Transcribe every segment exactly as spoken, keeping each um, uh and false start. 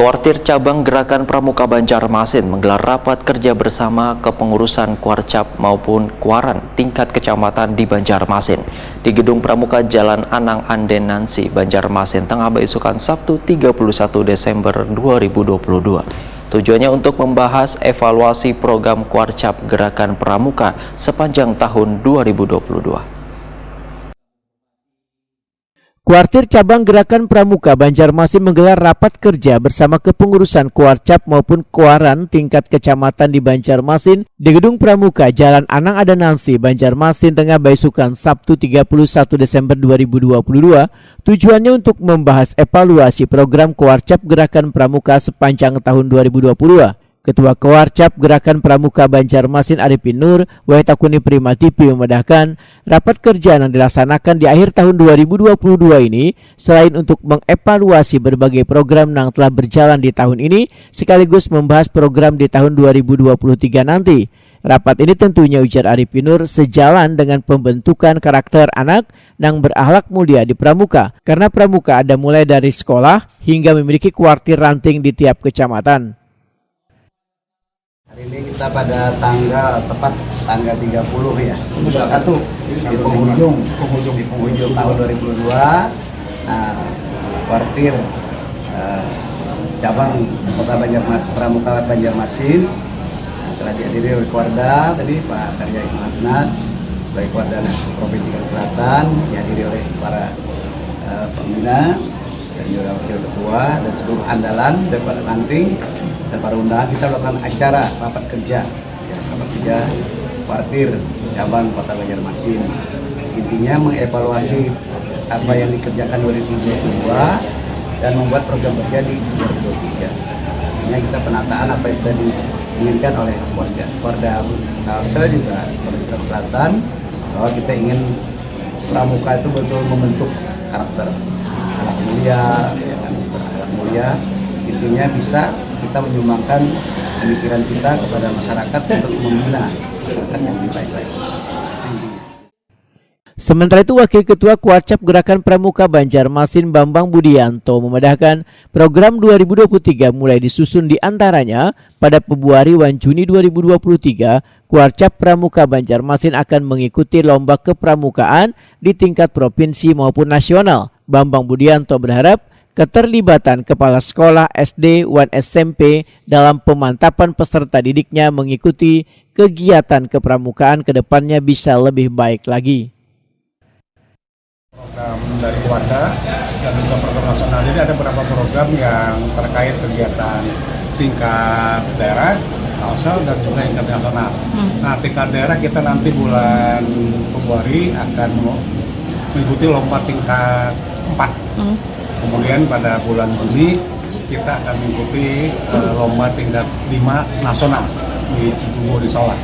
Kuartir Cabang Gerakan Pramuka Banjarmasin menggelar rapat kerja bersama kepengurusan Kuarcap maupun Kuaran tingkat kecamatan di Banjarmasin di Gedung Pramuka Jalan Anang Andenansi, Banjarmasin, Tengah Baisukan, Sabtu, tiga puluh satu Desember dua ribu dua puluh dua. Tujuannya untuk membahas evaluasi program Kuarcap Gerakan Pramuka sepanjang tahun dua ribu dua puluh dua. Kuartir Cabang Gerakan Pramuka Banjarmasin menggelar rapat kerja bersama kepengurusan Kuarcap maupun Kuaran tingkat kecamatan di Banjarmasin di Gedung Pramuka, Jalan Anang Adanansi, Banjarmasin, Tengah Baisukan, Sabtu, tiga puluh satu Desember dua ribu dua puluh dua. Tujuannya untuk membahas evaluasi program Kuarcap Gerakan Pramuka sepanjang tahun dua ribu dua puluh dua. Ketua Koarcap Gerakan Pramuka Banjarmasin, Arifin Nur, wayah takuni Prima T V, memadahkan, rapat kerja nang dilaksanakan di akhir tahun dua ribu dua puluh dua ini selain untuk mengevaluasi berbagai program nang telah berjalan di tahun ini, sekaligus membahas program di tahun dua ribu dua puluh tiga nanti. Rapat ini tentunya, ujar Arifin Nur, sejalan dengan pembentukan karakter anak nang berakhlak mulia di Pramuka, karena Pramuka ada mulai dari sekolah hingga memiliki kuartir ranting di tiap kecamatan. Hari ini kita pada tanggal, tepat tanggal tiga puluh ya, satu, di penghujung, penghujung, di penghujung tahun dua ribu dua puluh dua. Nah, kuartir, eh, cabang Kota Banjarmas, Pramuka Banjarmasin, nah, telah dihadiri oleh Kuarda tadi, Pak Karya Hikmat Nat, sebagai Kuarda Nas Provinsi Kalimantan Selatan, dihadiri oleh para, eh, pembina dan juga wakil ketua dan seluruh andalan daripada ranting dan para undangan. Kita melakukan acara rapat kerja, ya, rapat kerja kuartir cabang Kota Banjarmasin. Intinya mengevaluasi apa yang dikerjakan dua ribu dua puluh dua dan membuat program kerja di dua ribu dua puluh tiga. Ini kita penataan apa yang sudah diinginkan oleh warga. Warga Kalsel juga, Kalimantan Selatan, bahwa kita ingin Pramuka itu betul membentuk karakter anak mulia, ya kan, berakhlak mulia. Intinya bisa kita menyumbangkan pemikiran kita kepada masyarakat untuk membina masyarakat yang lebih baik lagi. Sementara itu, Wakil Ketua Kuarcap Gerakan Pramuka Banjarmasin, Bambang Budianto, memadahkan, program dua ribu dua puluh tiga mulai disusun, di antaranya pada Februari wan Juni dua ribu dua puluh tiga, Kuarcap Pramuka Banjarmasin akan mengikuti lomba kepramukaan di tingkat provinsi maupun nasional. Bambang Budianto berharap keterlibatan kepala sekolah S D wan S M P dalam pemantapan peserta didiknya mengikuti kegiatan kepramukaan ke depannya bisa lebih baik lagi. Program dari Kuarda dan juga program nasional. Jadi ada beberapa program yang terkait kegiatan tingkat daerah, Kalsel, dan juga tingkat nasional. Hmm. Nah, tingkat daerah kita nanti bulan Februari akan mengikuti lomba tingkat empat. Hmm. Kemudian pada bulan Juni kita akan mengikuti, eh, lomba tingkat lima nasional di Cibubur, insya Allah.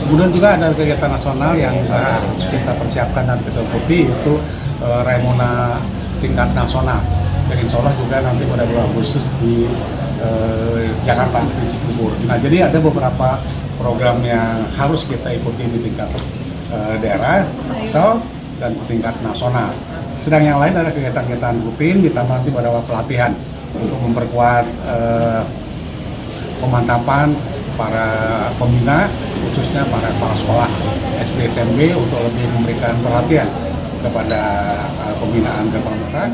Kemudian juga ada kegiatan nasional yang juga harus kita persiapkan dan kita ikuti, yaitu, eh, Raimuna tingkat nasional. Dan insya Allah juga nanti pada bulan Agustus di, eh, Jakarta, di Cibubur. Nah, jadi ada beberapa program yang harus kita ikuti di tingkat, eh, daerah, Kalsel, dan tingkat nasional. Sedang yang lain ada kegiatan-kegiatan rutin, ditambah nanti pada pelatihan untuk memperkuat, eh, pemantapan para pembina, khususnya para kepala sekolah S D S M P, untuk lebih memberikan perhatian kepada, eh, pembinaan kepramukaan.